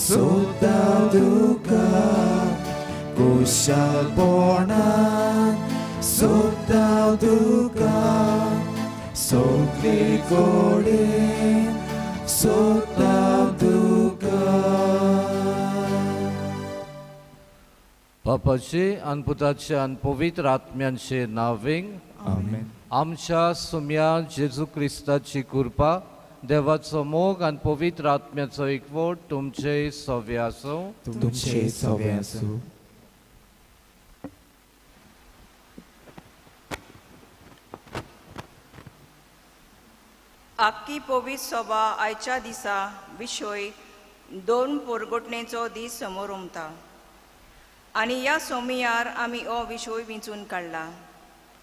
सुद्दां तुका कुशालपणान सुद्दां तुका सगळे कडेन सुद्दां तुका. बापाचे आनी पुताचे आनी पवित्र आत्म्यांचे नांवें आमेन. आमच्या सुम्या जेजू क्रिस्ताची कृपा, देवाचो मोग आनी पवित्र आत्म्याचो एकवट तुमचे सवे आसूं. तुमचे सवे आसूं. आक्की पवित्र सभा आयच्या दिसा विशय दोन पोरगोटणेचो दीस समोर उमता आनी ह्या सोमियार आमी हो विशय विंचून काडला.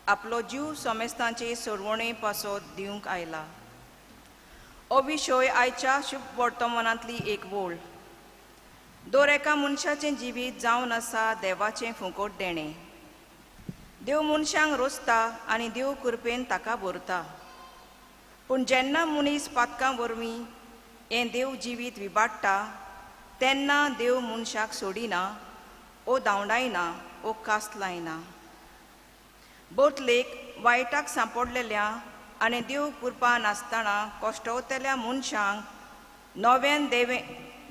आपलो जीव समेस्तांचे सोडवणे पासत दिवंक आयला. हो विशय आयच्या शुभ वर्तमानांतली एक वोळ. दर एका मनशाचें जिवीत जावन आसा देवाचें फुकट देणें. देव मनशांक रोसता आनी देव कृपेन ताका भरता. पूण जेन्ना मनीस पातकां वरवीं हें देव जिवीत विबाडटा तेन्ना देव मनशाक सोडिना ओ धांवडायना ओ कास लायना. बोतलेक वायटाक सांपडलेल्या आनी देव कृपा नासतना कश्टवतल्या मनशांक नव्यान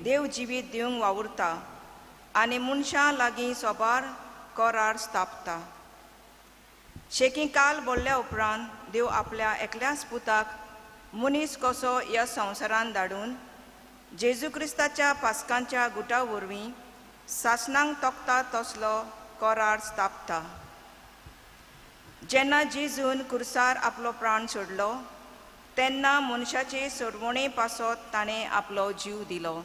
देव जिवीत दिवंक वावुरता आनी मनशां लागीं सोबार करार स्थापता. शेकी काल बोल्ल्या उपरांत देव आपल्या एकल्याच पुताक मनीस कसो ह्या संवसारान धाडून जेजू क्रिस्ताच्या पास्कांच्या गुटा वरवीं सासणांक तोखता तसलो करार स्थापता. जेन्ना जेजून कुर्सार आपलो प्राण सोडलो तेन्ना मनशाचे सोडवणे पासत ताणें आपलो जीव दिलो.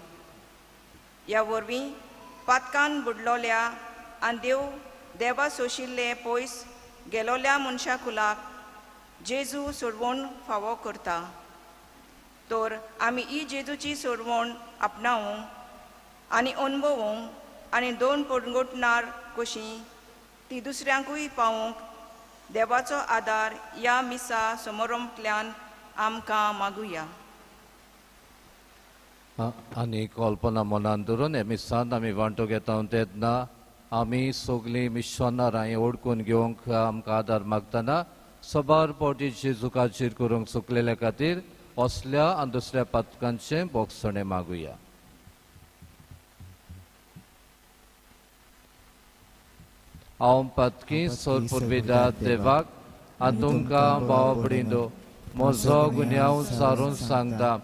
ह्या वरवीं पातकान बुडलोल्या आनी देव देवा सोशिल्ले पयस गेलोल्या मनशा कुलाक जेजू सोडवण फावो करता. तर आमी ही जेजूची सोडवण आपणावंक आनी अणभवूंक आनी दोन पोटगोटणार कशी ती दुसऱ्यांकूय पावोवंक देवाचो आदार ह्या मिसा समारंभांतल्यान आमकां मागुया. आनी कल्पना मनान धरून हे मिसांत आमी वांटो घेता तेन्ना आमी सगळीं मिशनारां ओडकून घेवंक आमकां आदार मागतना सबार पावटी जेजू खातीर करूंक चुकलेल्या खातीर असल्या आनी दुसऱ्या पातकांचें बोगसणें मागुया. हांव पातकी सोर पुर्विदा देवाक आनी तुमकां भाव भयणींनो म्हजो गुन्यांव सारून सांगता.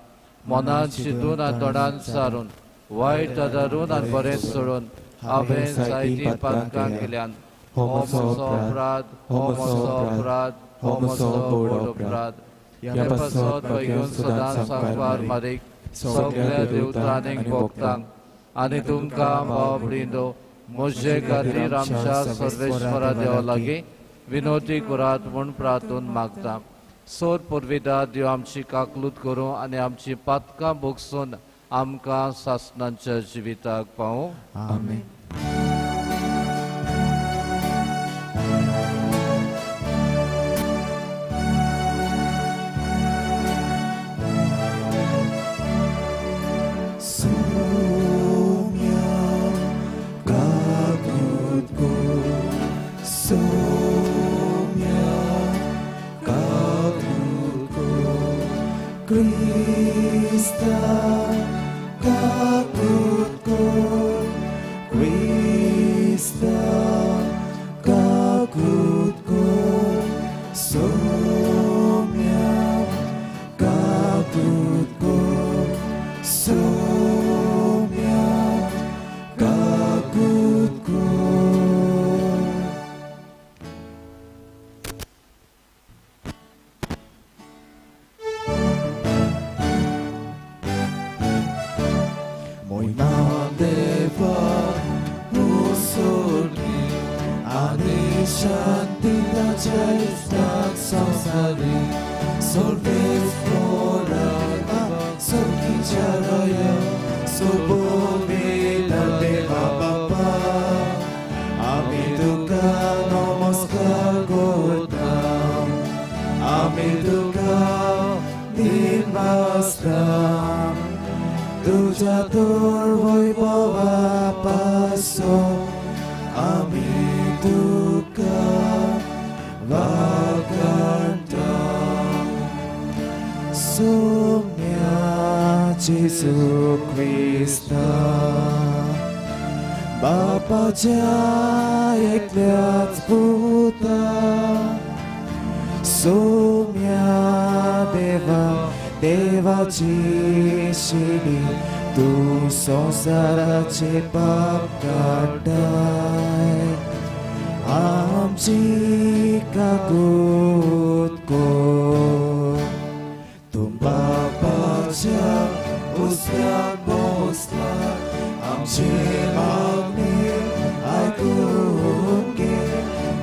मनान चिंतून आनी तोंडान सारून वायट आदारून आनी बरें सोडून हांवें जायतीं पातकां केल्यान. हो म्हजो अपराध, हो म्हजो अपराध, हो म्हजो व्हड अपराध. ह्या पासत बेगीन सदांच सांगपार मारीक सगळ्या देवतांक भोगतांक आनी तुमकां भाव भयणींनो म्हजे खातीर आमच्या सर्वेश्वरा देवा लागीं विनोदी करात म्हूण प्रार्थून मागता. सोर पुर्विदा देव आमची काकलूत करूं आनी आमची पातकां भोगसून आमकां सासणांच्या जिविताक पावूं. आमेन. Krista kakut ko, Krista kakut ko, Sumya kakut ko, Sumya kakut ko. बापाच्या तोर वैभवा पासून आमी तुका वाखाणटा. सोम्या जेजू क्रिस्ता बापाच्या एकल्याच पुता सोम्या देवा देवाची शिडी तूं संवसाराचे पाप काडटाय आमची काकूत कर. तूं बापाच्या उजव्याक बसला आमची मागणी आयकून घे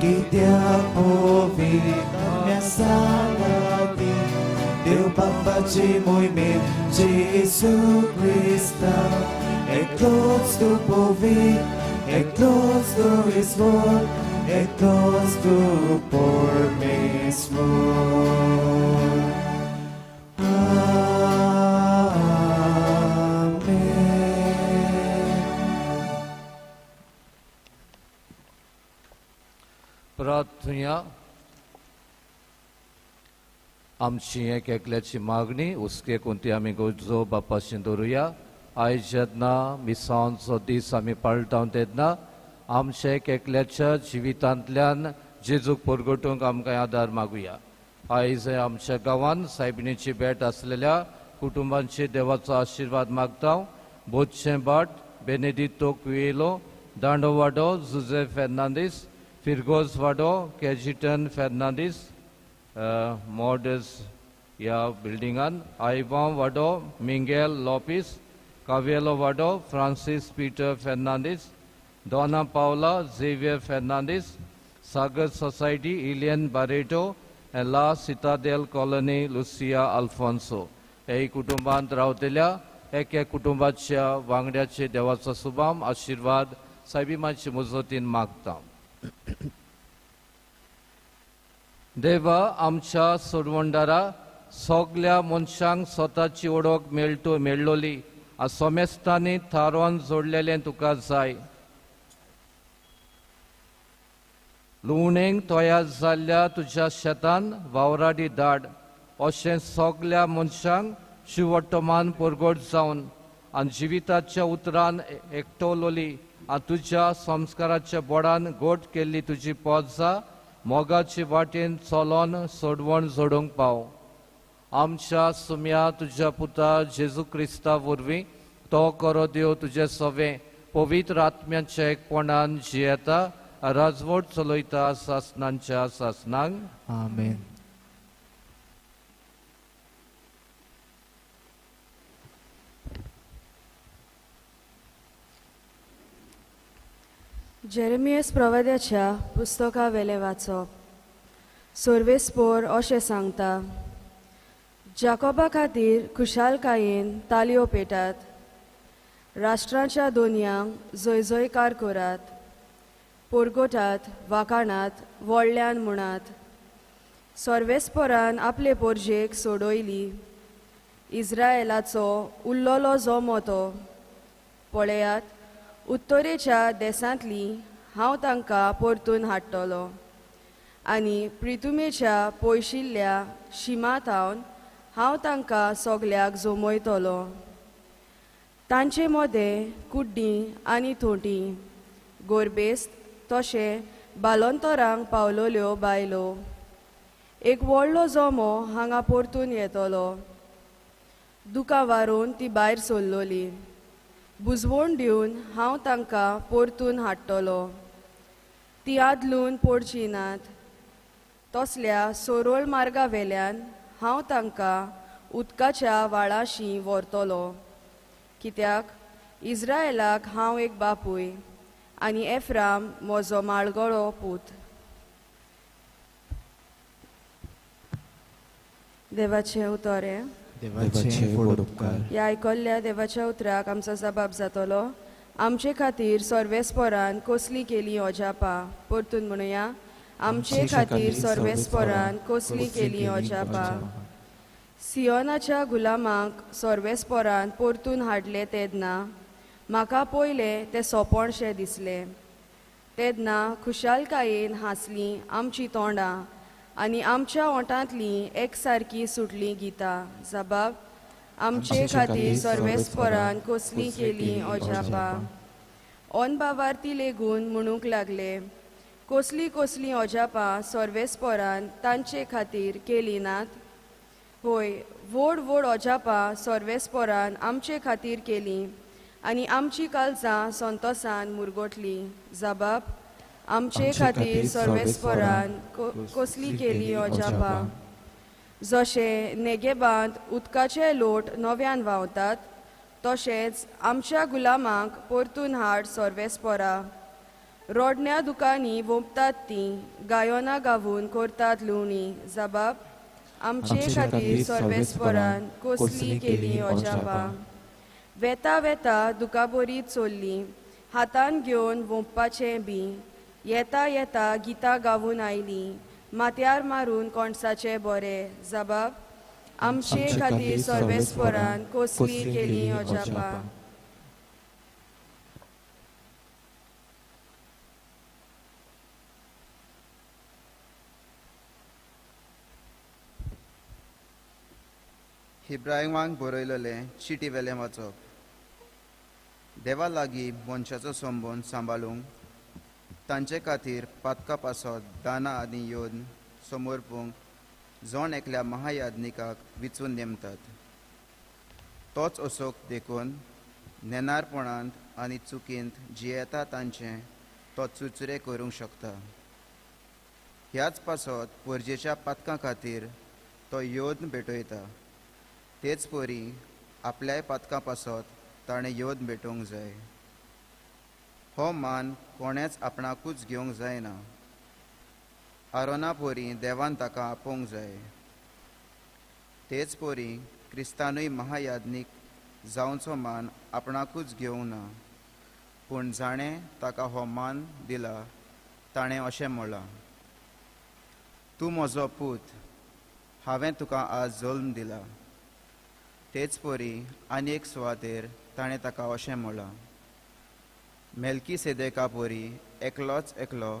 कित्याक पवित्र सांगाती देव बापाची मोहिमेन जेजू क्रिस्ता एकलोच तूं पवित्र एकलोच तूं ईश्वर एकलोच तूं परमेश्वर. आमेन. प्रार्थुया. आमची एक एकल्याची मागणी उसके कोणती आमी गरजो बापाशी दवरुया. आयज जेन्ना मिसांचो दीस आमी पाळटा तेन्ना आमच्या एक एकल्याच्या जिवितांतल्यान जेजूक परगटूंक आमकां आदार मागुया. आयज आमच्या गांवांत सायबिणीची भेट आसलेल्या कुटुंबांची देवाचो आशिर्वाद मागता. बोतशें भाट, बेनेदितो कुयेलो, दांडोवाडो, जुजे फेर्नांदीस, फिरगोज वाडो, कॅजिटन फेर्नांदीस, मॉडर्स ह्या बिल्डिंगान, आयवांव वाडो, मिंगेल लोपीस, कावेलो वाडो, Francis Peter Fernandes, Dona Paula, Xavier Fernandes, Sagar society, Ilian Barreto, La Citadel colony, Lucia Alfonso. हे कुटुंबांत रावतल्या एक एक कुटुंबाच्या वांगड्याचे देवाचो सुबाम आशिर्वाद सायबी मातशी मुजोतीन मागता. देवा आमच्या सोडवणदारा सगल्या मनशांक स्वताची ओळख मेळ्ळोली सोमेस्तांनी थारोवन जोडलेलें तुका जाय. लुवणेक तयार जाल्ल्या तुज्या शेतान वावराडी धाड अशें सगल्या मनशांक शिवट्टमान परगट जावन आनी जिविताच्या उतरान एकटवलोली आनी तुज्या संस्काराच्या बोडान गोट केल्ली तुजी पोजा मोगाचे वाटेन चलोन सोडवण जोडूंक पाव. आमच्या सुम्या तुज्या पुता जेजू क्रिस्ता वरवीं तो करो देव तुजे सवे पवित्र आत्म्याच्या एकपणान जियेता राजवट चलयता सासनांच्या सासनांक. आमेन. जेरेमियस प्रवाद्याच्या पुस्तका वेलें वाचप. सोर्वेस्पोर अशें सांगता, जाकोबा खातीर खुशालकायेन तालयो पेटात, राष्ट्रांच्या दोनयांक जयजयकार करात, पोरगोटात, वाखाणात, व्हडल्यान म्हणात. सोर्वेस्पोरान आपले पोरजेक सोडयली, इस्रायलाचो उल्लोलो जमो तो. पळयात, उत्तरेच्या देसांतली हांव तांकां परतून हाडटलो आनी प्रितुमेच्या पयशिल्ल्या शिमा थावन हांव तांकां सगल्याक जमयतलो. तांचे मदें कुड्डीं आनी थोंटी, गोरबेस्त तशें बालोंतरांक पावलोल्यो बायलो. एक व्हडलो जमो हांगा परतून येतलो. दुकां वारोवन ती भायर सरलोली. बुजवण दिवन हांव तांकां परतून हाडटलो. ती आदलून पडची नात. तसल्या सोरोळ मार्गा वेल्यान हांव तांकां उदकाच्या व्हाळाशी व्हरतलो. कित्याक इस्रायलाक हांव एक बापूय आनी एफ्राम म्हजो माळगळो पूत. देवाचें उतर हें. ह्या आयकल्ल्या देवाच्या उतराक आमचो जबाब जातलो. आमचे खातीर सर्वेस्पोरान कसली केली अजापा. परतून म्हणुया, आमचे खातीर सर्वेस्पोरान कसली केली अजापा. सियोनाच्या गुलामाक सर्वेस्पोरान परतून हाडले तेन्ना म्हाका पयलें तें सोंपणशें दिसलें. तेन्ना खुशालकायेन हांसलीं आमचीं तोंडां आनी आमच्या ओंठांतलीं एकसारकीं सुटलीं गितां. जबाब आमचे खातीर सर्वेस्पोरान कसलीं केलीं अजापां. अनभावार्थी लेगून म्हणूंक लागले, कसलीं कसलीं अजापां सर्वेस्पोरान तांचे खातीर केलीं नात? होय, व्हड व्हड अजापां सर्वेस्पोरान आमचे खातीर केलीं आनी आमची काळजां संतोसान मुरगोटलीं. जबाब आमचे खातीर सर्वेस्पोरान कसली केली अजापां. जशें नेगेबांत उदकाचे लोट नव्यान व्हांवतात तशेंच आमच्या गुलामाक परतून हाड सर्वेस्पोरा. रोडण्या दुकांनी वोंपतात तीं, गायोना गावून करतात लुवणी. जबाब आमचे खातीर सर्वेस्पोरान कसली केली अजापां. वेता वेता दुकाबोरी चोल्ली, हातान घेवन वोंपपाचें बी, येता येता गितां गावून आयलीं, माथ्यार मारून कोणसाचें बोरें. जबाब आमचे खातीर सर्वेस्पोरान कसली केली अजापां. हिब्रायमांक बरयलेलें चिटी वेलें वाचप. देवा लागीं मनशाचो संबंद सांबाळूंक तांचे खातीर पातका पासत दानां आनी योन समर्पूंक जण एकल्या महायाज्ञिकाक विचून नेमतात. तोच असोक देखून नेनारपणांत आनी चुकींत जियेता तांचें तो चुचरे करूंक शकता. ह्याच पासत परजेच्या पातकां खातीर तो योद्न भेटयता, तेच परी आपल्याय पातकां पासत ताणें योद्न भेटोवंक जाय. हो मान कोणेंच आपणाकूच घेवंक जायना, आरोना परी देवान ताका आपोवंक जाय. तेच परी क्रिस्तानूय महायाज्ञीक जावचो मान आपणाकूच घेवंक ना, पूण जाणें ताका हो मान दिला ताणें अशें म्हळां, तूं म्हजो पूत, हांवें तुका आज जल्म दिला. तेच परी आनी एक सुवातेर ताणें ताका अशें म्हळां, मेल्की सेदेका परी एकलोच एकलो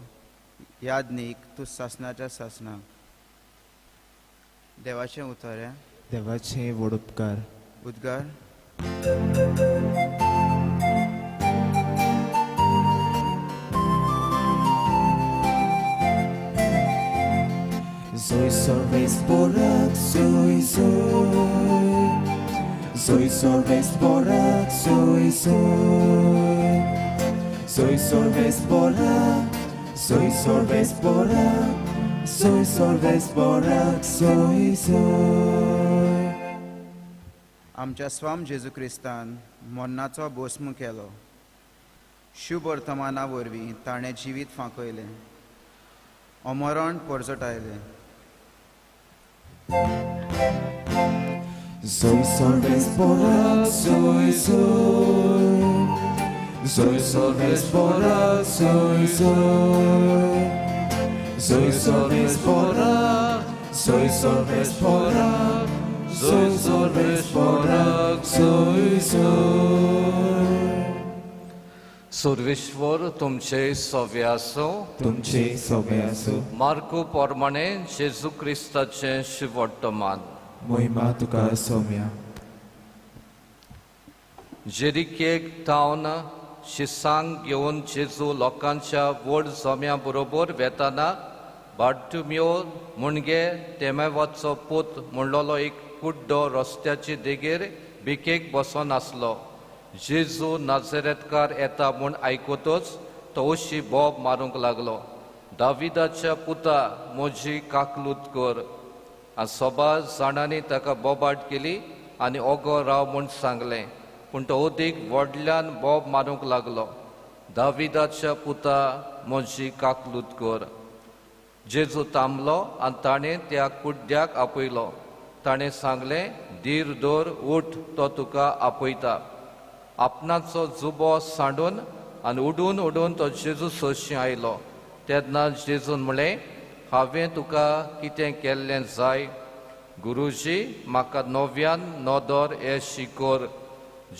याज्ञीक तूं सासणाच्या सासणाक. देवाचें उतर. देवाचें व्हड उपकार. उद्गार. Zoy सर्वेस्पोराक zoy zoy, zoy सर्वेस्पोराक zoy zoy, zoy सर्वेस्पोराक, zoy सर्वेस्पोराक, zoy सर्वेस्पोराक zoy zoy. आमच्या स्वाम जेजू क्रिस्तान मरणाचो भस्म केलो. शुभ वर्तमाना वरवीं ताणें जिवीत फांकयलें, अमरण परजटायलें. Zoy सर्वेस्पोराक zoy zoy, zoy सर्वेस्पोराक zoy zoy, zoy सर्वेस्पोराक, zoy सर्वेस्पोराक, zoy सर्वेस्पोराक zoy zoy. Surveshwar तुमचे सवे आसूं. तुमचे सवे आसूं. मार्कू प्रमाणे जेजू क्रिस्ताचें शिववर्तमान. महिमा तुका सोम्या. जेरिकेक तावन शिसांग घेवन जेजू लोकांच्या व्हड जम्या बरोबर वेताना बार्टुमियो मुणगे तेमेवाचो पूत म्हणलेलो एक कुड्डो रस्त्याचे देगेर भिकेक बसोन आसलो. जेजू नाझरेतकार येता म्हूण आयकतच तो अशी बोब मारूंक लागलो, दाविदाच्या पुता म्हजी काकलूत कर. आनी सोबा जाणांनी ताका बोबाट केली आनी ओगो राव म्हूण सांगलें, पूण तो अदीक व्हडल्यान बोब मारूंक लागलो, दाविदाच्या पुता म्हजी काकलूत कर. जेजू थांबलो आनी ताणें त्या कुड्ड्याक आपयलो. ताणें सांगलें, धीर दवर, उठ, तो तुका आपयता. आपणाचो जुबो सांडून आनी उडून उडून तो जेजू सरशीं आयलो. तेन्ना जेजून म्हणलें, हांवें तुका कितें केल्लें जाय? गुरुजी म्हाका नव्यान नदर हे शिकोर।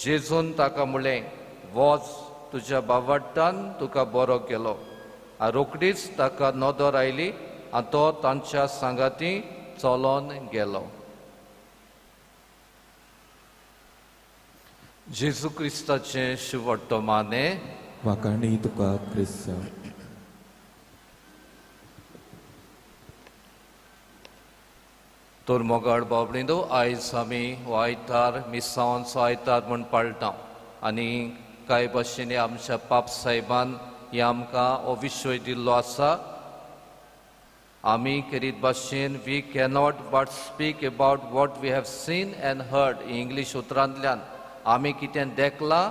जेजून ताका म्हणलें, वच, तुज्या बावट्टान तुका बरो केलो। आनी रोखडीच ताका नदर आयली आनी तो तांच्या सांगाती चलोन गेलो। जेजू क्रिस्ताचें शुभवर्तमाने। वाखाणी तुका क्रिस्त। तर मोगाळ बाबडींदो, आयज आमी हो आयतार मिसांवांचो आयतार म्हूण पाळटा आनी कांय भाशेनी आमच्या पाप साहेबान हे आमकां हो विशय दिल्लो आसा। आमी केरीत भाशेन we cannot but speak about what we have seen and heard, English उतरांतल्यान आमी कितें देखलां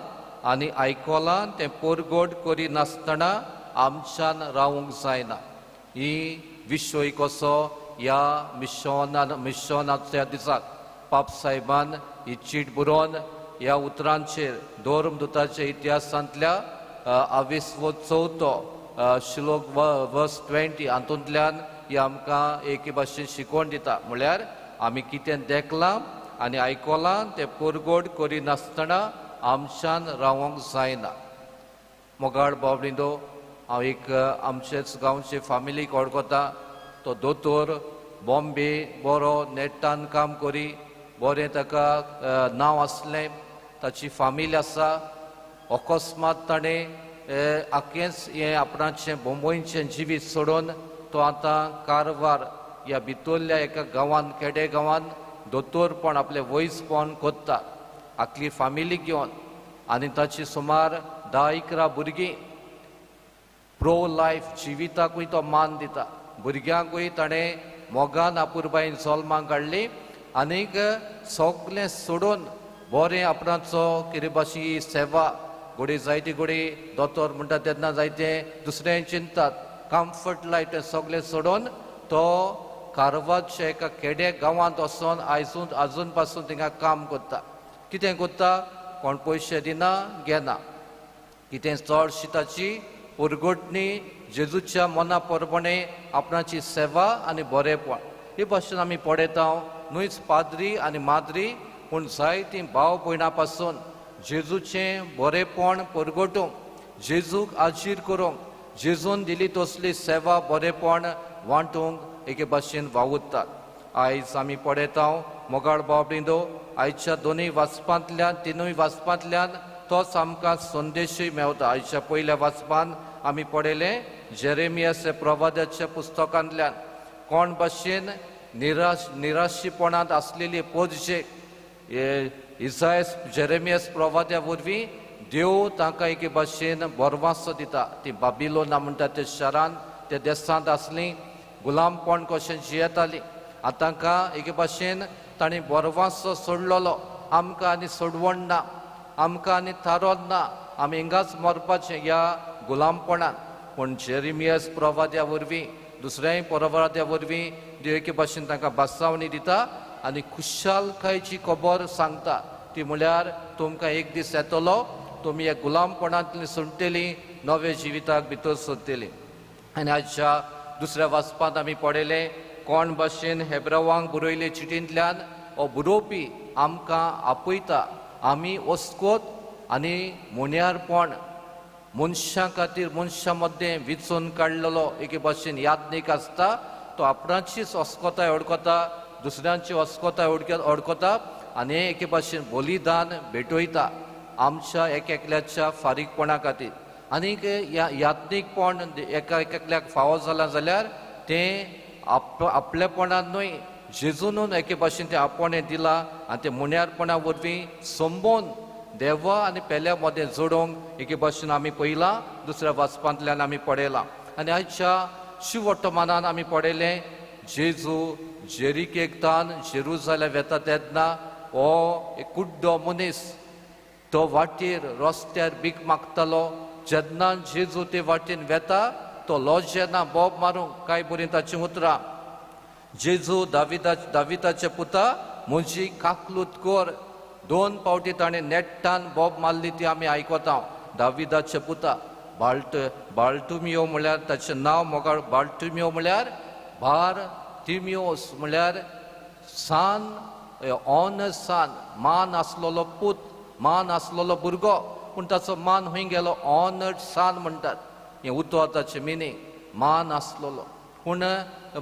आनी आयकलां तें पोरगोट करिनासतना आमच्यान रावूंक जायना। ही विशय कसो ह्या मिशनाच्या दिसाक पाप साहेबान ही चीट बरोवन ह्या उतरांचेर धर्मदूताच्या इतिहासांतल्या आविस्वो चवथो श्लोक वर्स 20 हातूंतल्यान ही आमकां एके भाशेन शिकोवन दिता। म्हळ्यार आमी कितें देखलां आनी आयकलां तें पोरगोट करिनासतना आमच्यान रावंक जायना। मोगाळ बाबडींदो, हांव एक आमचेच गांवचे फामिलीक वळखता, तो दोतोर बॉम्बे बरो नेटान काम करी, बरें ताका नांव आसलें, ताची फामील आसा। अकस्मात ताणें आख्खेंच हें आपणाचें बोंबोयचें जिवीत सोडून तो आतां कारवार ह्या भितरल्या एका गांवान, खेडे गांवान दोतोरपण आपलें वयसपण कोत्ता आखली फामिली घेवन आनी ताची सुमार 10-11 भुरगीं। प्रो लायफ जिविताकूय तो मान दिता, भुरग्यांकूय ताणें मोगान आपुरबायेन जल्माक काडली आनीक सगळें सोडून बरें आपणाचो कितें भाशेन सेवा घोडी जायती घोडी दोतोर म्हणटा तेन्ना जायते दुसरें चिंततात कम्फर्ट लायफ तें सगळें सोडून तो कारवारच्या एका खेडे गांवांत वचोन आयजून आजून पासून थिंगा काम करता। कितें करता, कोण पयशे दिना घेना, कितें चडशी ताची उरगुटणी जेजूच्या मना परबणे आपणाची सेवा आनी बरेपण। हे भाशेन आमी पळयता न्हूच पाद्री आनी माद्री पूण जायतीं भाव भयणां पासून जेजूचें बरेपण परगटूंक, जेजूक आजीर करूंक, जेजून दिली तसली सेवा बरेपण वांटूंक एके भाशेन वावुरतात। आयज आमी पळयता मोगाळ बाबडींदो, आयच्या दोनूय वाचपांतल्यान तिनूय वाचपांतल्यान तोच आमकां संदेशूय मेवता। आयच्या पयल्या वाचपान आमी पळयलें जेरेमियास प्रवादाच्या पुस्तकांतल्यान कोण भाशेन निराशीपणांत आसलेली पोजशेक इसायस जेरेमियास प्रवाद्या वरवीं देव तांकां एके भाशेन बरवासो दिता। ती बाबिलोना म्हणटा त्या शारांत त्या देशांत आसलीं, गुलामपण कशें जियेतालीं, आतां तांकां एके भाशेन तांणी बरवासो सोडलेलो, आमकां आनी सोडवण ना, आमकां आनी थारोन ना, आमी हिंगाच मरपाचें ह्या गुलामपणान। पूण जेरेमियास प्रवाद्या वरवीं दुसऱ्याय प्रवाद्या वरवीं देव एके भाशेन तांकां बासावणी दिता आनी खुशालकायेची खबर सांगता। ती म्हळ्यार तुमकां एक दीस येतलो, तुमी ह्या गुलामपणांतली सुट्टली, नव्या जिविताक भितर सरतली। आनी आयच्या दुसऱ्या वाचपांत आमी पळयलें कोण भाशेन हेब्रावांक बरयले चिटींतल्यान हो बरोवपी आमकां आपयता, आमी वस्कोत आनी मोन्यारपण मनशां खातीर मनशां मदें विचून काडलेलो एके भाशेन याज्ञीक आसता, तो आपणाचीच अस्कोताय वळखता, दुसऱ्यांची अस्कोताय वळखता आनी एके भाशेन बलिदान भेटयता आमच्या एक एकल्याच्या फारीकपणा खातीर। आनीक याज्ञीकपण एका एकल्याक फावो जालां जाल्यार तें आपलेपणान न्हय, जेजूनून एके भाशेन तें आपणें दिलां आनी तें मोन्यारपणा वरवीं संबोवन देवा आनी पेल्या मदें जोडूंक एके भाशेन आमी पळयलां, दुसऱ्या वाचपांतल्यान आमी पळयलां। आनी आयच्या शिववर्तमानान आमी पळयलें जेजू जेरिकेक तान जेरुजालेम वेता तेन्ना हो एक कुड्डो मनीस तो वाटेर रस्त्यार भीक मागतालो। जेन्ना जेजू ते वाटेन वेता तो लॉजेना बोब मारूंक कांय बरीं ताचीं उतरां, जेजू दाविताचे पुता म्हजी काकलूत कर। 2 फावटी ताणें नेट्टान बोब मारली ती आमी आयकता। दाविदाचे पुता बाल्टुमियो म्हळ्यार ताचें नांव मोगाळ बाल्टुमियो म्हळ्यार बार तिमियोस म्हळ्यार सान ऑनर सान, मान आसलेलो पूत, मान आसलेलो भुरगो, पूण ताचो मान खंय गेलो? ऑनर्ड सान म्हणटात हें उतर, ताचें मिनींग मान आसलेलो. पूण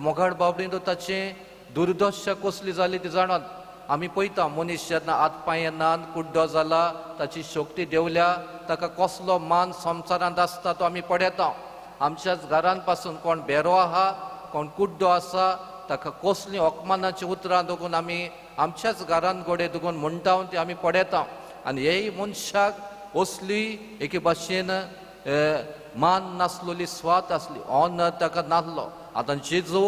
मोगाळ बाबडीन ताचें दुर्दशा कसली जाली ती जाणात आमी पळयता. मनीस जेन्ना हात पांय नान कुड्डो जाला, ताची शक्ती देंवल्या, ताका कसलो मान संवसारांत आसता तो आमी पळयता. आमच्याच घरान पासून कोण बेरो आहा, कोण कुड्डो आसा, ताका कसलीं अपमानाचीं उतरां दोगून आमी आमच्याच घरान गोडे दोगून म्हणटा ती आमी पळयता. आनी हेय मनशाक असली एके भाशेन मान नासलेली स्वात आसली, ऑनर ताका नासलो. आतां जेजू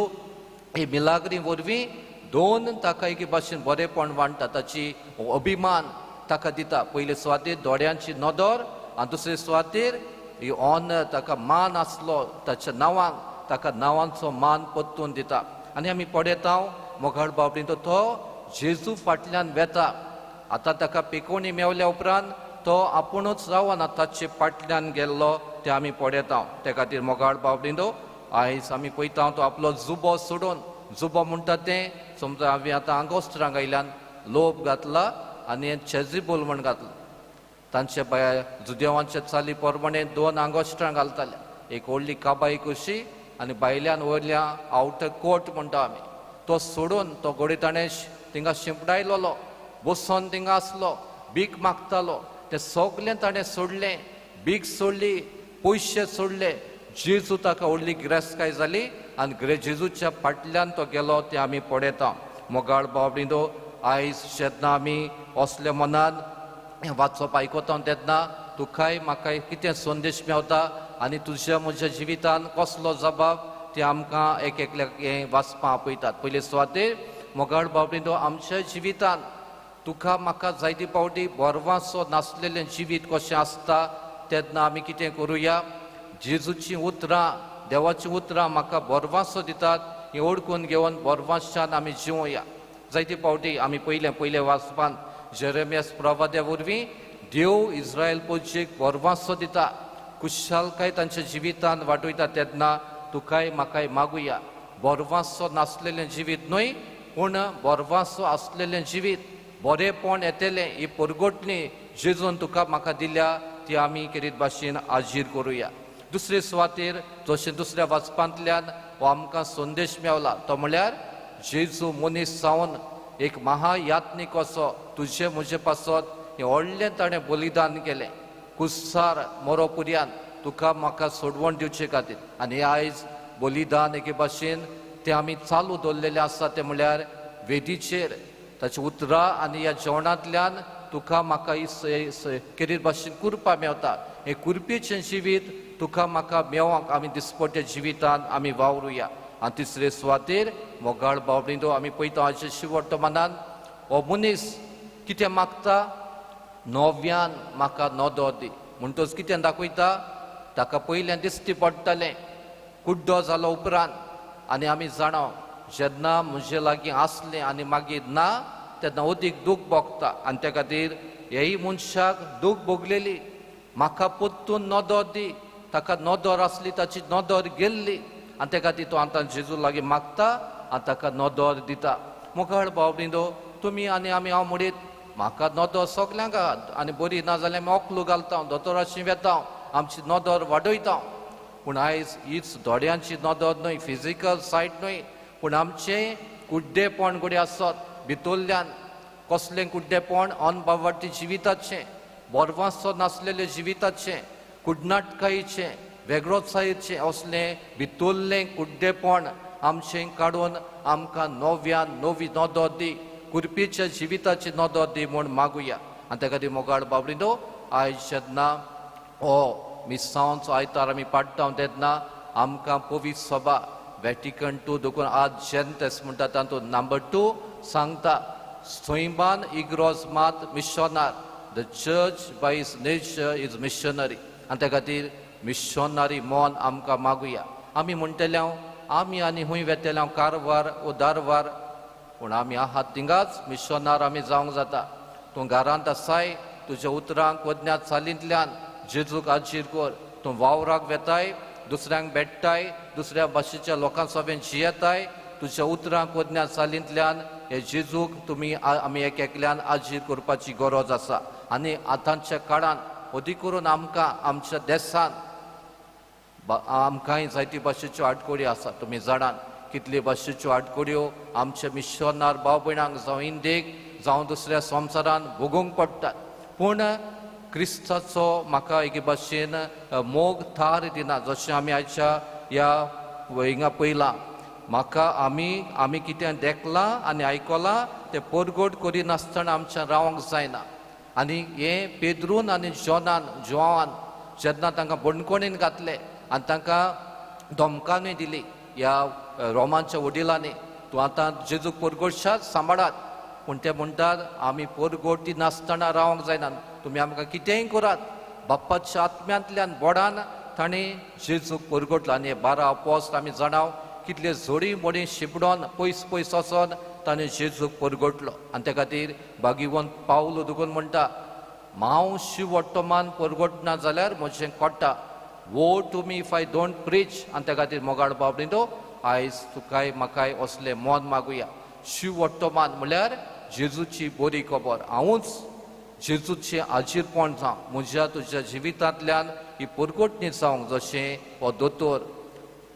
ही मिलाग्री वरवीं दोन ताका एके भाशेन बरेपण वांट्टा, ताची अभिमान ताका दिता. पयले सुवातेर दोळ्यांची नदर आनी दुसरे सुवातेर ही ऑनर, ताका मान आसलो ताच्या नांवांक, ताका नांवांचो मान परतून दिता. आनी आमी पळयता मोगाळ बाबडीन तो जेजू फाटल्यान वेता. आतां ताका पिकोवणी मेवल्या उपरांत तो आपुणूच रावना, ताचे फाटल्यान गेल्लो ते आमी पळयता. ते खातीर मोगाळ बाबडीन आयज आमी पळयता तो आपलो जुबो सोडून, जुबो म्हणटा तें समजा हांवें आतां आंगोस्त्रां घायल्यान लोब घातला आनी चेजिबोल म्हण घातला. तांचे बाय जुदेवांचे चाली प्रमाणे दोन आंगोस्त्रां घालताले, एक व्हडली काबाई कशी आनी भायल्यान वयल्या आवटर कोट म्हणटा आमी. तो सोडून तो घोडे ताणें थिंगा शिंपडायलोलो, बसोन थिंगा आसलो, भीक मागतालो. तें सगलें ताणें सोडलें, भीक सोडली, पयशे सोडले. जेजू ताका व्हडली गिरेस्तकाय जाली आनी जेजूच्या फाटल्यान तो गेलो तें आमी पळयता. मोगाळ बाबडींदो आयज जेन्ना आमी असल्या मनान वाचप आयकता तेन्ना तुकाय म्हाकाय कितें संदेश मेवता आनी तुज्या म्हज्या जिवितान कसलो जबाब ते आमकां एक एकल्याक हें वाचपाक आपयतात. पयले सुवातेर मोगाळ बाबडींदो आमच्या जिवितान तुका म्हाका जायते फावटी बरवासो नासलेलें जिवीत कशें आसता तेन्ना आमी कितें करुया? जेजूचीं उतरां, देवाचीं उतरां म्हाका बरवासो दितात हें ओडकून घेवन बरवाशान आमी जिवया. जायते फावटी आमी पयलें पयलें वाचपान जेरेमियास प्रवाद्या वरवीं देव इस्रायल पोजीक बरवासो दिता, खुशालकाय तांच्या जिवितान वाटयता. तेन्ना तुकाय म्हाकाय मागुया बरवासो नासलेलें जिवीत न्हय, पूण बरवासो आसलेलें जिवीत, बरेंपण येतलें ही परगटणी जेजून तुका म्हाका दिल्या ती आमी केरीत भाशेन आजीर करुया. दुसरे सुवातेर जशें दुसऱ्या वाचपांतल्यान हो आमकां संदेश मेवला तो म्हळ्यार जेजू मनीस जावन एक महायात्नीक असो तुजे म्हजे पासत हें व्हडलें ताणें बलिदान केलें, कुस्सार मोरो पुर्यान तुका म्हाका सोडवण दिवचे खातीर. आनी आयज बलिदान एके भाशेन तें आमी चालू दवरलेलें आसा तें म्हळ्यार वेदीचेर ताची उतरां आनी ह्या जेवणांतल्यान तुका म्हाका केरीर भाशेन कुरपा मेवता. हें कुरपेचें जिवीत तुका म्हाका मेवोंक आमी दिसपट्ट्या जिवितान आमी वावरुया. आनी तिसरे सुवातेर मोगाळ बाबडींदो आमी पळयता आयच्या शिवट मनान हो मनीस कितें मागता? नव्यान म्हाका नदर दी. म्हणटच कितें दाखयता? ताका पयलें दिश्टी पडटालें कुड्डो जालो उपरांत. आनी आमी जाणा जेन्ना म्हजे लागीं आसलें आनी मागीर ना तेन्ना अदीक दूख भोगता. आनी त्या खातीर हेय मनशाक दूख भोगलेली, म्हाका परतून नदर दी. ताका नदर आसली, ताची नदर गेल्ली आनी त्या खातीर तो आतां जेजू लागीं मागता आनी ताका नदर दिता. मुखार बाबडींदो तुमी आनी आमी हांव म्हणीत म्हाका नदर सगल्यांक आनी बरी ना जाल्यार आमी ओकलू घालता, दोतोराशी वेता, आमची नदर वाडयता. पूण आयज हीच दोळ्यांची नदर न्हय, फिजिकल सायट न्हय, पूण आमचें कुड्डेपण घडये आसत भितरल्यान. कसलें कुड्डेपण? अनबावाटी जिविताचें, बरवासो नासलेलें जिविताचें, कुडनाटकायेचें, वेगळोचायेचें, असलें भितरलें कुड्डेपण आमचें काडून आमकां नव्यान नवी नदर दी, कुरपीच्या जिविताची नदर दी म्हूण मागुया. आनी त्या खातीर मोगाळ बाबडींदो आयज जेन्ना हो मिसांवचो आयतार आमी पाडटा तेन्ना आमकां पवित्र सभा वॅटिकन टू देखून आज जेंतेस म्हणटा तातूंत नंबर 2 सांगता सैमान इग्रोज मात मिशनार, the church by its nature is missionary. आनी त्या खातीर मिशनरी मन आमकां मागुया. आमी म्हणटले आमी आनी खूंय वेतले कारवार ओ दारवार, पूण आमी आहात थिंगाच मिशनार आमी जावंक जाता. तूं घरांत आसाय तुज्या उतरांक वदन्या चालींतल्यान जेजूक आजीर कर. तूं वावराक वेताय, दुसऱ्यांक भेट्टाय, दुसऱ्या भाशेच्या लोकां सोबेन जियेताय, तुज्या उतरां कोदन्या चालींतल्यान हे जेजूक तुमी आमी एक एकल्यान आजीर करपाची गरज आसा. आनी आतांच्या काळान अदीक करून आमकां आमच्या देसान आमकांय जायती भाशेच्यो आडकोड्यो आसा. तुमी जाणात कितले भाशेच्यो आडकोड्यो आमच्या मिशनार भाव भयणांक जावं इंदेक जावं दुसऱ्या संवसारान भोगूंक पडटात. पूण क्रिस्ताचो म्हाका एके भाशेन मोग थार दिना. जशें आमी आयच्या ह्या हिंगा पयलां म्हाका आमी आमी कितें देखलां आनी आयकलां तें परगट करिनासतना आमच्यान रावंक जायना. आनी हें पेद्रून आनी जॉनान जुआवान जेन्ना तांकां बणकोणीन घातले आनी तांकां धमकानूय दिली ह्या रोमांच्या वडिलांनी, तूं आतां जेजूक परगटशात सांबाळात, पूण ते म्हणटात आमी परगटी नासतना रावंक जायना, तुमी आमकां कितेंय करात. बाप्पाच्या आत्म्यांतल्यान बोडान तांणी जेजूक परगटलो. आनी हे 12 अपोस्त आमी जाणाव कितले जोडी मोडी शिपडोन पयस पयस वचोन ताणें जेजूक परगटलो. आनी त्या खातीर भागीवंत पावलो दुखून म्हणटा, हांव शिवट्टमान परगटना जाल्यार म्हजें कोट्टा, woe to me if I don't preach. आनी त्या खातीर मोगाळ बाबडींतो आयज तुकाय म्हाकाय असलें मन मागुया. शिवट्टमान म्हणल्यार जेजूची बरी खबर, हांवूच जेजूचें आजीरपण जावं म्हज्या तुज्या जिवितांतल्यान ही परगटणी जावंक. जशें हो दोतोर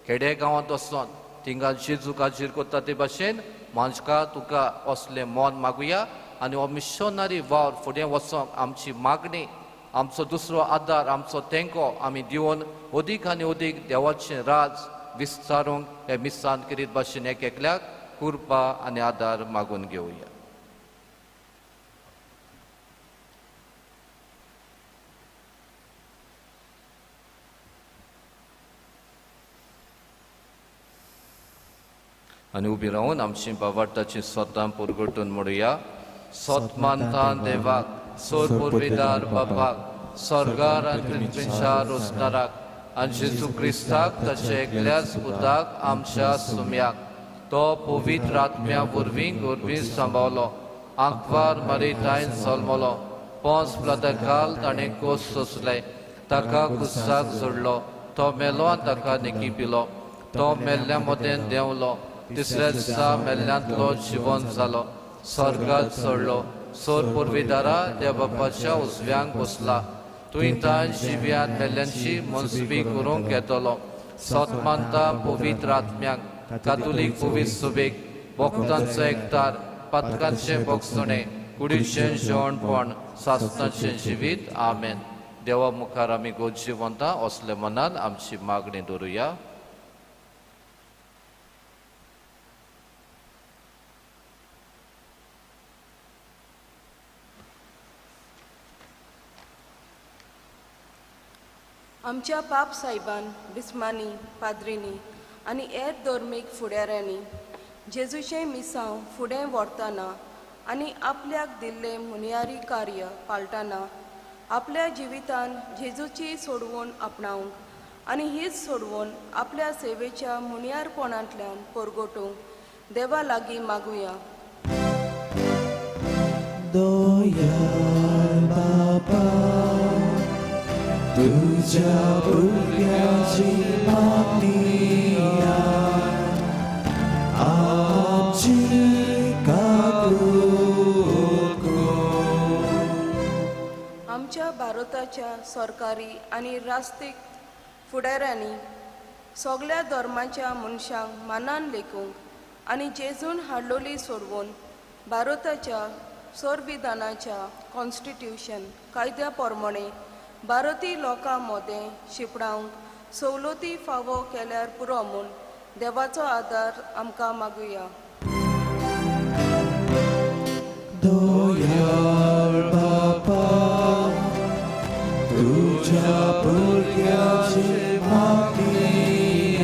खेडे गांवांत वचोन थिंगा जेजूक आजीर करता ते भाशेन म्हाका तुका असलें मन मागुया. आनी हो मिशनरी वावर फुडें वचोंक आमची मागणी, आमचो दुसरो आदार, आमचो तेंको आमी दिवन अदीक आनी अदीक देवाचें राज विस्तारूंक हे मिसान करीत भाशेन एक एकल्याक कृपा आनी आदार मागून घेवया. आनी उबी रावन आमची बावार्थाची स्वता परगटून म्हणुया. सोत मानता देवाक, सोर पुर्विदार बापाक, स्वर्गार आनी पृथ्वीच्या रोसणाराक आनी जेजू क्रिस्ताक ताचे एकल्याच पुताक आमच्या सुम्याक, तो पवित्र आत्म्या वरवीं गोरवी सांबावलो, आंकवार मरितायन जल्मलो, पोंस प्लतकाल ताणें कोस सोंसले, ताका कुसाक जोडलो, तो मेलो आनी ताका निकी पिलो, तो मेल्ल्या मदें देंवलो, तिसऱ्या दिसा मेल्ल्यांतलो जिवन जालो, स्वर्गात चडलो, सोर पुर्विदारा त्या बापाच्या उजव्यांक बसला, तुंय तां जिव्यान मेल्ल्यांची मनसुबी करूंक येतलो. सत मानता पवित्र आत्म्यांक, कातोलीक पवित्र सुबेक, भक्तांचो एकतार, पातकांचें भोगसणें, कुडीचें जेवणपण, सासणाचें जिवीत. आमेन. देवा मुखार आमी गोजिवंता असले मनान आमची मागणी दवरुया. आमच्या पाप साहेबान, बिस्मांनी, पाद्रींनी आनी हेर धर्मीक फुडाऱ्यांनी जेजूचें मिसांव फुडें व्हरतना आनी आपल्याक दिल्लें मुनियारी कार्य पाळटना आपल्या जिवितान जेजूची सोडवण आपणावंक आनी हीच सोडवण आपल्या सेवेच्या मुनियारपणांतल्यान परगटूंक देवा लागीं मागुया. दयाळ बापा, तुझ्या भुरग्याची मागणी आमची काकूत कर. आमच्या भारताच्या सरकारी आनी राष्ट्रीक फुडाऱ्यांनी सगळ्या धर्माच्या मनशांक मानान लेखूंक आनी जेजून हाडलोली सोडवून भारताच्या संविधानाच्या कॉन्स्टिट्यूशन कायद्या प्रमाणे भारतीय लोकां मदें शिंपडावंक सवलती फावो केल्यार पुरो म्हूण देवाचो आदार आमकां मागुया. दयाळ बापा, तुझ्या भुरग्याची मागणी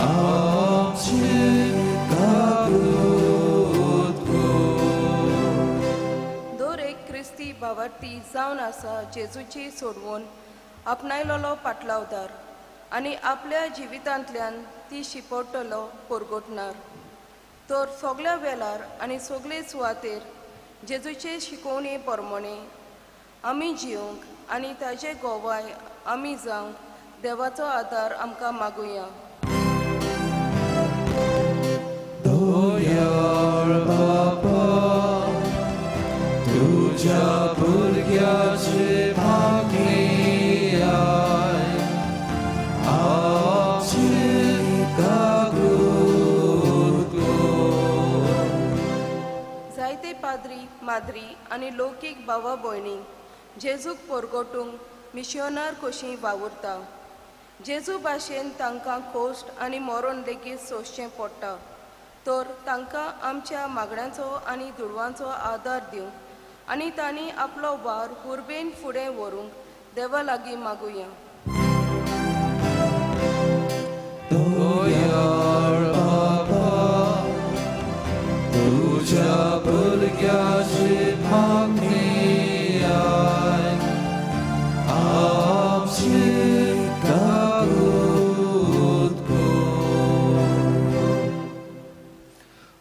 आमची काकूत कर. दर एक क्रिस्ती भावार्थी जावन आसा जेजूची सोडवून आपणायलोलो पाटलावदार आनी आपल्या जिवितांतल्यान ती शिपडटलो परगटणार. तर सगल्या वेळार आनी सगळे सुवातेर जेजूचे शिकोवणे प्रमाणे आमी जिवंक आनी ताजे गोवाय आमी जावंक देवाचो आदार आमकां मागुया. दयाळ बापा, तुज्या भुरग्याची मागणी आयक, आमची काकूत कर. जायते पाद्री माद्री आनी लौकीक भावा भयणी जेजूक पोरगोटूंक मिशयोनार कशीं वावुरता. जेजू भाशेन तांकां खोश्ट आनी मरण लेगीत सोंसचें पडटा, तर तांकां आमच्या मागण्यांचो आनी दुडवांचो आदार दिवंक आनी तांणी आपलो वावर उर्बेन फुडें व्हरूंक देवा लागीं मागुया. दयाळ बापा, तुज्या भुरग्याची मागणी आयक, आमची काकूत कर.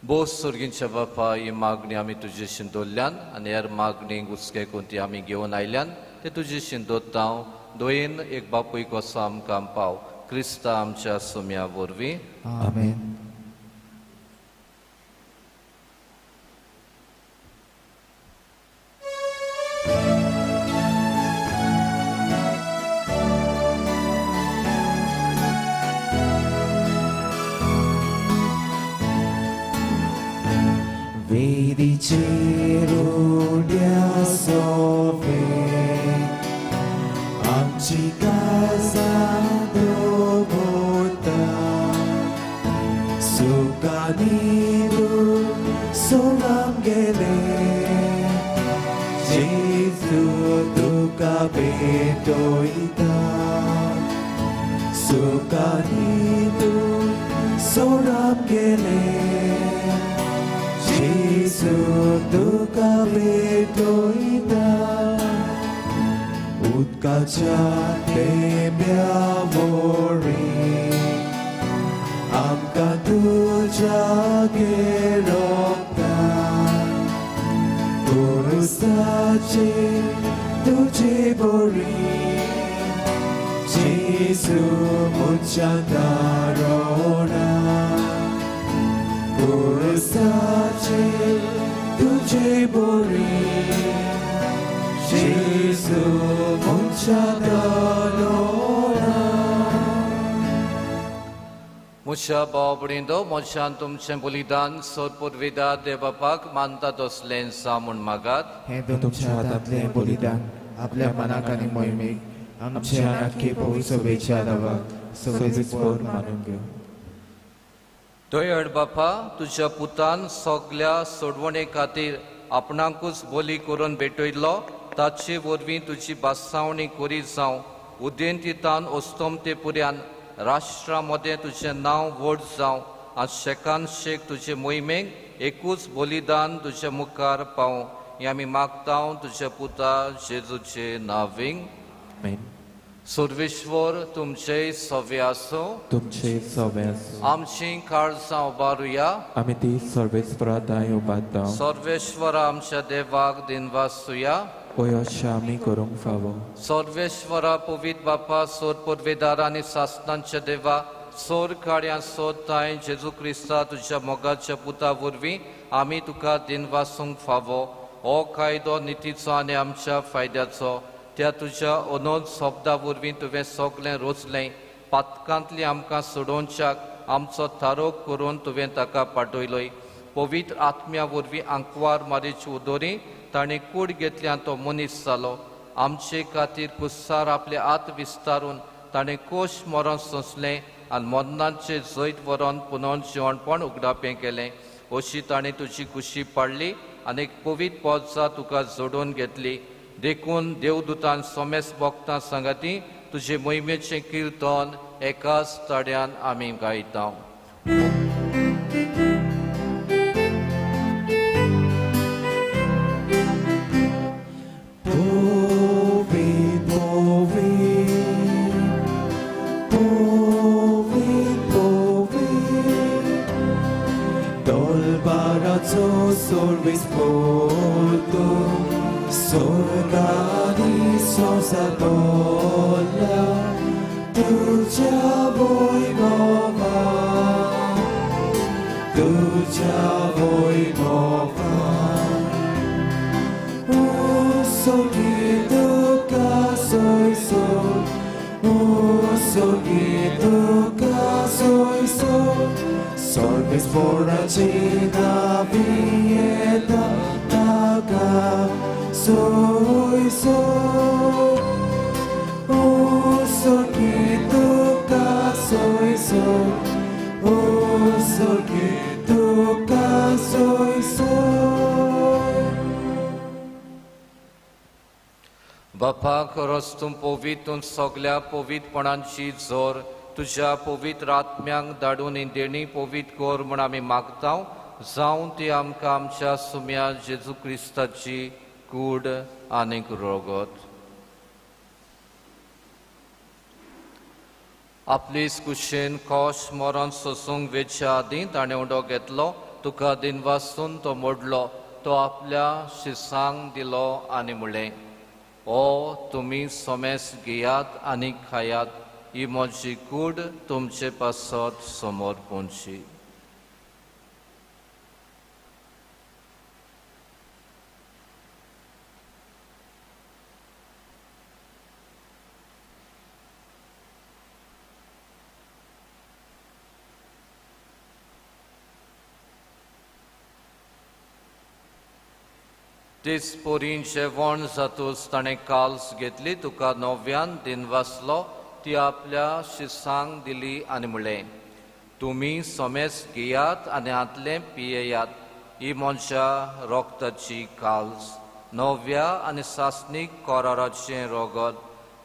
बोस सोर्गींच्या बापा, ही मागणी आमी तुजे शिंदोल्ल्यान आनी हेर मागणी हुस्के करून ती आमी घेवन आयल्यान ते तुजे शिंदोता दोयेन एक बापूय कसो आमकां पाव, क्रिस्ता आमच्या सोम्या वरवीं. आमेन. वेदीचेर उड्या सोवे आमची काळजां दवरता, सुखांनी तूं सोडाम गेले, जेजू तुका भेटयता, सुखांनी तूं सोडाम गेले, जेजू तुका भेटयता. उदकाच्या थेंब्या वरी आमकां तुज्या घेरता, पुरुसाचेर तुजे बरी, जेजू म्हज्या दारोणा, पुरुसाचेर तुजे बरी, जेजू म्हज्या दारोणा. म्हज्या भाव भयणींनो, म्हज्यान तुमचें बलिदान सोदपुर्विदा देवबापाक मानता तसलें जावं म्हूण मागात. हें तुमच्या हातांतलें बलिदान आपल्या मनाक आनी मोहिमेक आमच्या नाटकी पवित्र सभेच्या देवाक सगळीच पोर मानून घेवं. दयाळ बापा, तुज्या पुतान सगल्या सोडवणे खातीर आपणाकूच बली करून भेटयलो, ताचे वरवीं तुजी बासावणी करीत जावं. उदेंतीतान अस्तमते पुऱ्यान राष्ट्रा मदें तुजें नांव व्हड जावं आनी शेकान शेक तुजे मोहिमेक एकूच बलिदान तुज्या मुखार पावूं, हें आमी मागता तुज्या पुता जेजूचे नांवींग. आमेन. सर्वेश्वर तुमचे सवे आसूं. तुमचे सवे आसूं. आमची काळजां उबारुया. आमी ती सर्वेस्परा दाय उबारता. सर्वेश्वर आमच्या देवाक दिनवासुया. होय अशें आमी करूंक फावो. सर्वेश्वरा पवित्र बापा, सोर पुर्वेदार आनी सासनांच्या देवा, सोर काड्यां सोदताय जेजू क्रिस्ता तुज्या मोगाच्या पुता वरवीं आमी तुका दिनवासूंक फावो. हो कायदो नितीचो आनी आमच्या फायद्याचो. त्या तुज्या अनोद शब्दा वरवीं तुवें सगळें रोचलें. पातकांतली आमकां सोडोवच्याक आमचो थारोग करून तुवें ताका पाठयलोय. पवित्र आत्म्या वरवीं आंकवार मारीची उदोरी ताणें कूड घेतल्यान तो मनीस जालो. आमचे खातीर कुस्सार आपले हात विस्तारून ताणें कोश मरण सोंसलें आनी मरणाचें जैत व्हरोन पुनर्जिवणपण उगडापें केलें. अशी ताणें तुजी कुशी पाडली आनी एक पवित्र पोजा तुका जोडून घेतली. देखून देवदूतान सोमेस भक्तां सांगाती तुजे मोहिमेचें किर्तन एकाच ताड्यान आमी गायता. Service porto, sorgani sosapolla, tuja voi baba, तुझ्या वैभवान उसोगी तुका सोयसोय उसोगी तुका सोयसोय सर्वेस्पोराची नावी येता ताका सोयसोय उसोगी तुका सोयसोय उसोगी तुका सोयसोय. बापा खरोच तूं पवित्र सगल्या पवित्रपणांची जोर तुज्या पवित्र आत्म्यांक धाडून ही देणी पवित्र कर म्हूण आमी मागता, जावं ती आमकां आमच्या सुम्या जेजू क्रिस्ताची कूड आनीक रगत. आपली कुशेन कोश मरण सोसूंक वेच्या आदीं ताणें उडो घेतलो, तुका दिनवासून तो मोडलो, तो आपल्या शिसांक दिलो आनी म्हणलें, ओ तुमी सोमेस घेयात आनी खायात, ही म्हजी कूड तुमचे पासत समोर पोंची. तेच पोरीन जेवण जातूच ताणें काल्स घेतली, तुका नव्यान दिनवासलो, ती आपल्या शिसांक दिली आनी म्हणलें, तुमी सोमेस घेयात आनी हांतलें पियेयात, ही म्हज्या रोगताची काल्स, नव्या आनी सासणीक कराराचें रोगत,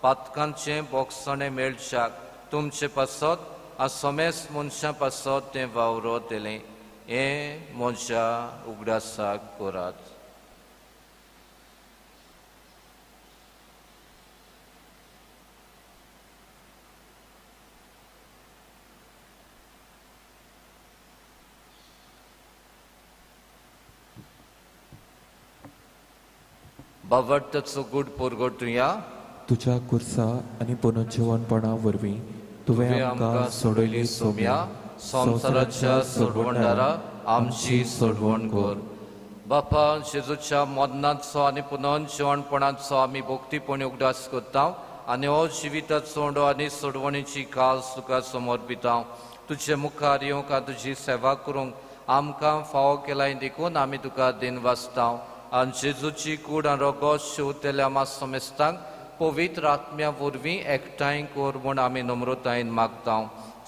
पातकांचें बोगसणें मेळच्याक तुमचे पासत आनी सोमेस मनशां पासत तें वावरतलें, हें म्हज्या उगडासाक करात. बावडटाचो गूढ परगटुया. तुज्या कुर्सा आनी पुनर्जिवनपणा वरवीं तुवें आमकां सोडयली सोम्या, संवसाराच्या सोडवणदारा आमची सोडवण कर. बापा, जेजूच्या मरणाचो आनी पुनर्जिवनपणाचो आमी भक्तीपणी उगडास करता आनी हो जिविताचो उंडो आनी सोडवणीची कास तुका समर्पिता. तुजे मुखार येवंक आनी तुजी सेवा करूंक आमकां फावो केलाय देखून आमी तुका दिनवासता. आनी जेजूची कूड आनी रोगोत शिंवतल्या आमा समेस्तांक पवित्र आत्म्या वरवीं एकठांय कर म्हूण आमी नम्रतायेन मागता.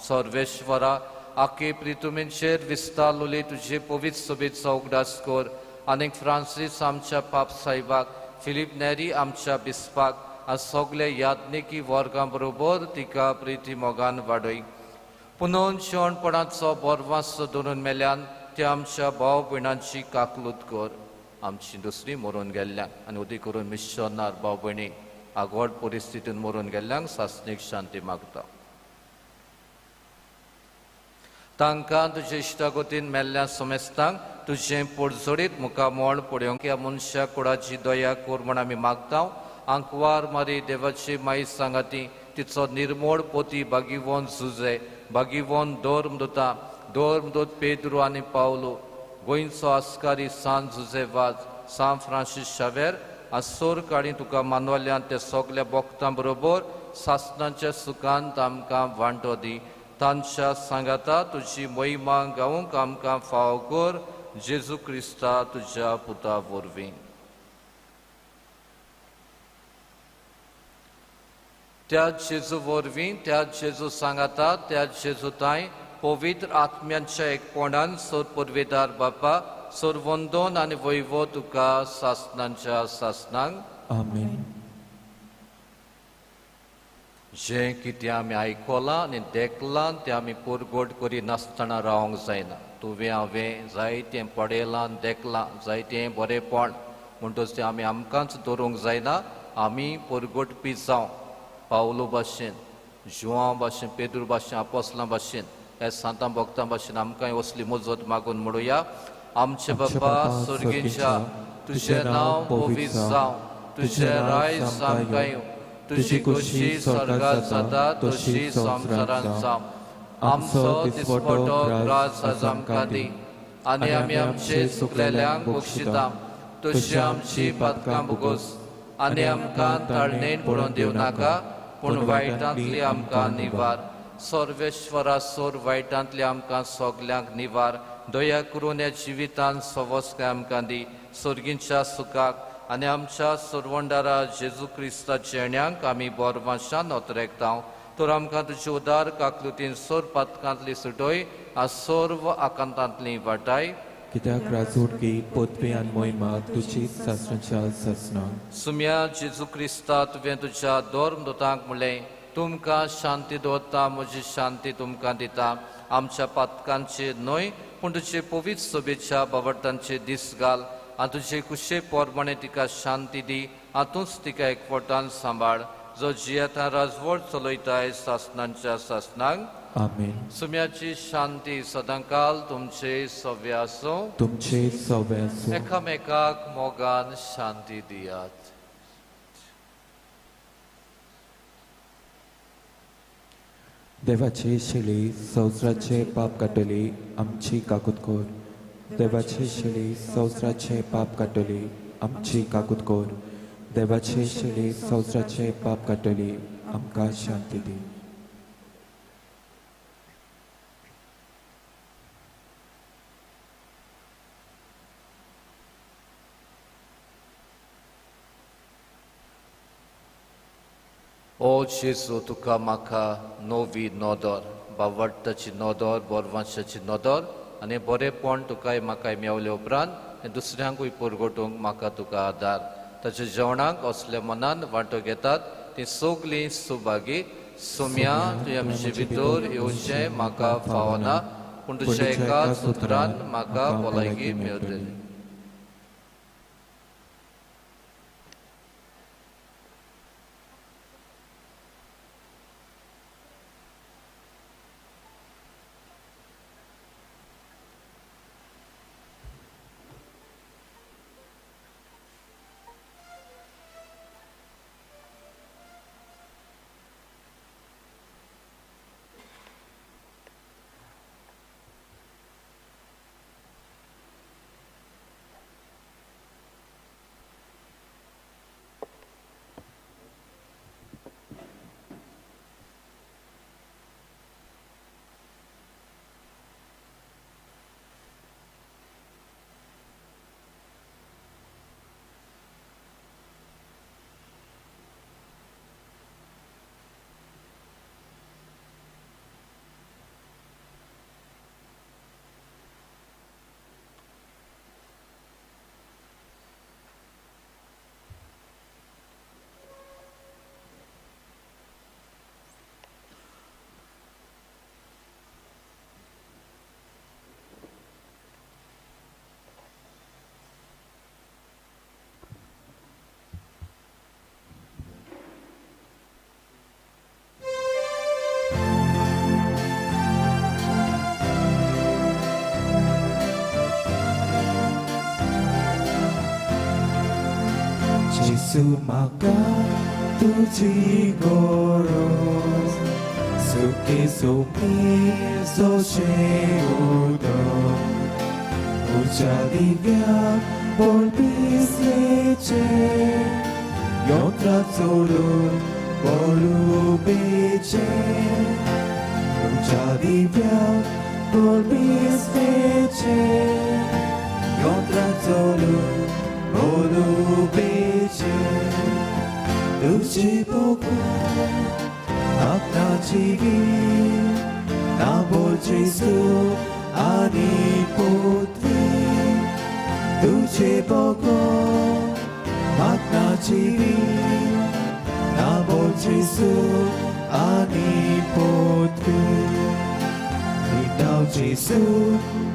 सर्वेश्वरा, आखे प्रितुमेचेर विस्तारलोली तुजे पवित्र सभेचो उगडास कर आनीक फ्रांसीस आमच्या पाप साहेबाक, फिलीप नेरी आमच्या बिस्पाक आनी सगळे याज्ञिकी वर्गां बरोबर तिका प्रिती मोगान वाडय. पुनोन शेवणपणाचो बोरवास धरून मेल्यान ते आमच्या भाव भयणांची काकलूत कर. आमची दुसरी मरून गेल्ल्यांक आनी उदी करून मिशनार भाव भयणी आगवड परिस्थितीन मरून गेल्ल्यांक सासणीक शांती मागता. तांकां तुजे इश्टागतीन मेल्ल्या समेस्तांक तुजें पोटजोडीत मुखामळ पळोवंक ह्या मनशा कुडाची दया कर म्हूण आमी मागता. आंकवार मारी देवाची माई सांगाती तिचो निर्मोळ पोती बागीवन जुजे, बागीवन धर्मदूता, धर्मदूत पेद्रू आनी पावलो, गोंयचो आस्कारी सान जुजे वाज, सान फ्रांसीस शावेर आनी सोर काणी तुका मानवल्यान ते सगल्या भक्तां बरोबर सासणाच्या सुखांत आमकां वांटो दी. तांच्या सांगाता तुजी महिमा गावंक आमकां फावो कर, जेजू क्रिस्ता तुज्या पुता वरवीं. त्या जेजू वरवीं, त्या जेजू सांगाता, त्या जेजू तांय पवित्र आत्म्यांच्या एकपणान सोर पुर्वेदार बापा सोर वंदन आनी वैभव तुका सासणांच्या सासणांक. आमेन. जें कितें आमी आयकलां आनी देखलां तें आमी पुरगोट करिनासतना रावंक जायना. तुवें हांवें जायतें पळयलां, देखलां, जायतें बरेंपण, म्हणटच तें आमी आमकांच दवरूंक जायना. आमी पुरगोटपी जावं, पावलो भाशेन, जुआंव भाशेन, पेद्रू भाशेन, आपोसलां भाशेन, ह्या सांतां भक्तां भाशेन आमकांय असली मजत मागून म्हणुया. आमचे बापा स्वर्गीच्या, तुजें नांव पवित्र जावं, तुजें रायज आमकां येवं, तुजी खोशी स्वर्गात जाता तशी संवसारांत जावं. आमचो दिसवटो ग्रास आज आमकां दी आनी आमी आमचे चुकलेल्यांक बक्षिता तशी आमची पातकां भोगोस आनी आमकां ताळणेन पडोवन दिवं नाका पूण वायटांतली आमकां निवार. सर्वेश्वरा सोर वायटांतली आमकां सगल्यांक निवार. दया करून ह्या जिवितान सवस्काय आमकां दी सर्गींच्या सुखाक आनी आमच्या सरवंडारा जेजू क्रिस्ताच्या येण्याक आमी बोरवाशान ओतरेकता. तर आमकां तुजे उदार काकलुतीन सोर पातकांतली सुटय आनी सर्व आकांतांतली वाटाय. कित्याक राजवटकी पदवी आनी मोहिमा तुजी सासणाच्या सासणां. सुम्या जेजू क्रिस्ता तुवें तुज्या धर्मदूतांक म्हणलें तुमकां शांती दवरता म्हजी शांती तुमकां दिता. आमच्या पातकांचे न्हय पूण तुजे पवित्र सभेच्या बावडटांचे दीस घाल आनी तुजे कुशे पोरमाणे तिका शांती दी आनी तूंच तिका एकवटान सांबाळ जो जियेता राजवट चलयताय सासणांच्या सासणांक. आमेन. सुम्याची शांती सदांकाल तुमचे सव्य आसूं. तुमचे सव्य आसूं. एकामेकाक मोगान शांती दियात. देवाचे शेळी संवसाराचे पाप काडटली आमची काकूत कर. देवाचे शेळी संवसाराचे पाप काडटली आमची काकूत कर. देवाचे शेळी संवसाराचे पाप काडटली आमकां शांती दी. ओ जेजू तुका म्हाका नवी नदर बावडटाची नदर बोरवांशाची नदर आनी बरेंपण तुकाय म्हाकाय मेवले उपरांत दुसऱ्यांकूय पुरगोटूंक म्हाका तुका आदार. ताच्या जेवणाक असल्या मनान वांटो घेतात ती सगळीं सुभागी. सुम्या तुवें आमचे भितर येवचें म्हाका फावना पूण तुज्या एका सुत्रान म्हाका भलायकी मेळटली. जेजू म्हाका तुजी गरज सुके सोपी सोशें उदक तुज्या दिव्याक बोलपिसलेचें यंत्रा चोरून बोलुपेचें तुज्या दिव्याक बोलपिसलेचें यंत्रा चोरून बोलुपेचें तुझे बगर म्हाका जिवीत ना बोल जेजू आनी पृथ्वी तुझे बगर म्हाका जिवीत ना बोल जेजू आनी पृथ्वी नांव जेजू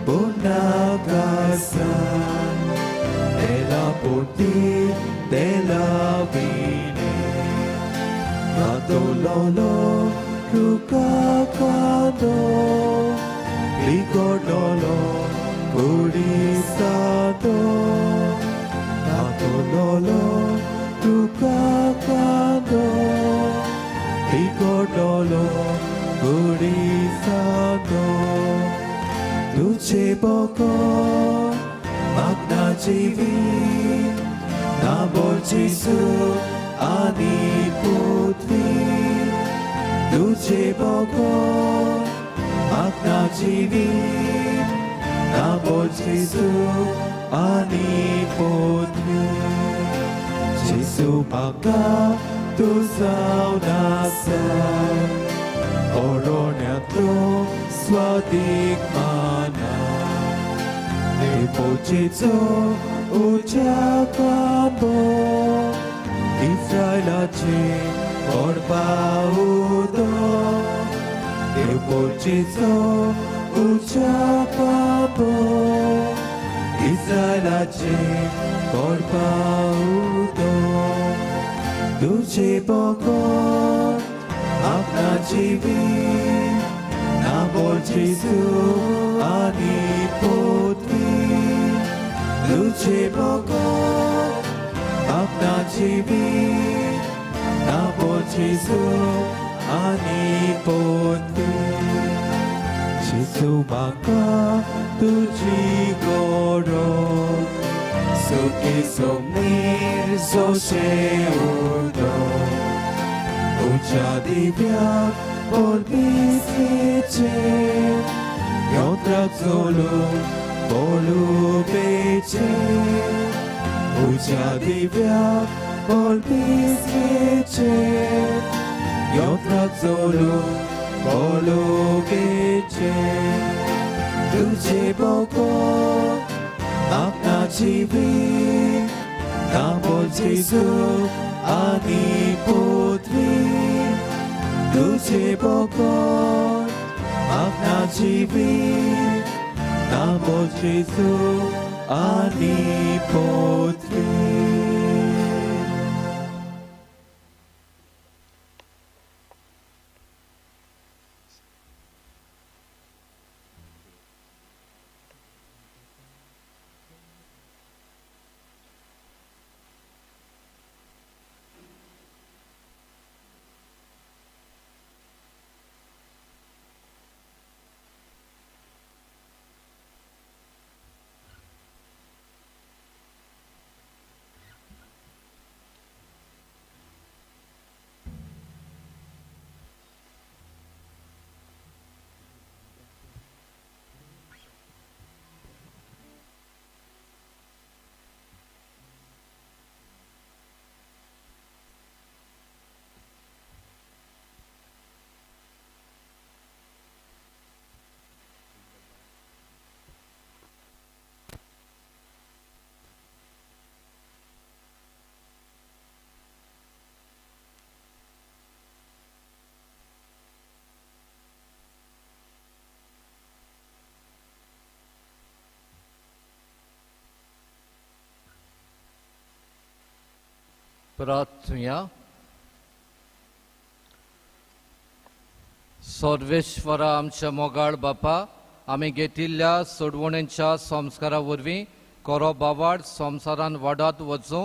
पुनाकासा de la por ti, de la vine. Matololo, rukakado, ligodolo, purisado. Matololo, rukakado, ligodolo, कुडीसातो तुझे बगर म्हाका ना जिवीत ना बोलची आनी पृथ्वी तुझे बगर म्हाका ना जिवीत ना बोलची आनी पृथ्वी जेजू म्हाका तूं जावन आसा ओरोण्यांतलो स्वादीक माना देवचेचो उज्या खांबो इस्रायलाचे पडपा उदक देवचेचो उज्या खांबो इस्रायलाचे पडपा उदक तुझे बगर म्हाका ना जिवीत ना बोलची आनी पृथ्वी तुझे बगर म्हाका ना जिवीत ना बोलची आनी पृथ्वी जेजू म्हाका तुजी गरज सुखी सोमनीर जोशें उदक उज्या दिव्याक बोलपिसचें यंत्राक चलूंक बोलुपेचें उज्या दिव्याक बोलपिसचें यंत्राक चलूंक बोलुपेचें तुझे बगर म्हाका ना जिवीत ना बोलची आनी पृथ्वी तुझे बगर म्हाका ना जिवीत ना बोलची आनी पृथ्वी. प्रार्थुया. सर्वेश्वरा आमच्या मोगाळ बापा, आमी घेतिल्ल्या सोडवणेच्या संस्कारा वरवीं कोरो बावाड संवसारान वाडत वचूं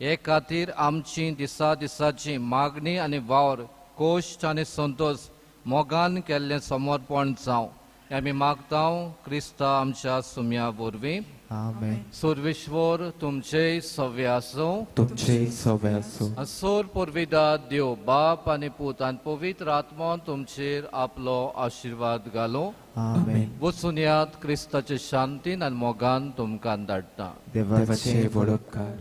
हे खातीर आमची दिसा दिसाची मागणी आनी वावर कोश्ट आनी संतोश मोगान केल्लें समर्पण जावं हें आमी मागता क्रिस्ता आमच्या सुम्या वरवीं. आमेन. सर्वेश्वर तुमचे सव्य आसूं, तुमचे सव्य आसूं. सोर पुर्विदा देव बाप आनी पूत आनी पवित्र आत्मो तुमचेर आपलो आशिर्वाद घालूं. आमेन. वचून यात क्रिस्ताचे शांतीन आनी मोगान तुमकां धाडटा. देवाचे व्हड उपकार.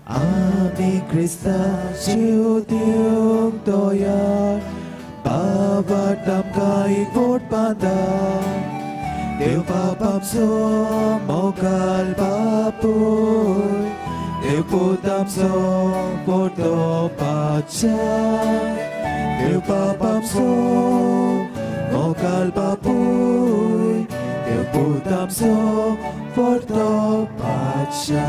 आमी क्रिस्ताची दिवंक तयार बाबाट आमकां एक वोट बांदा देव बाप आमचो मोगाल बापूय देव पूत आमचो पोटो पातशा देव बाप आमचो मोगाल बापूय देव पूत आमचो पोटो पातशा.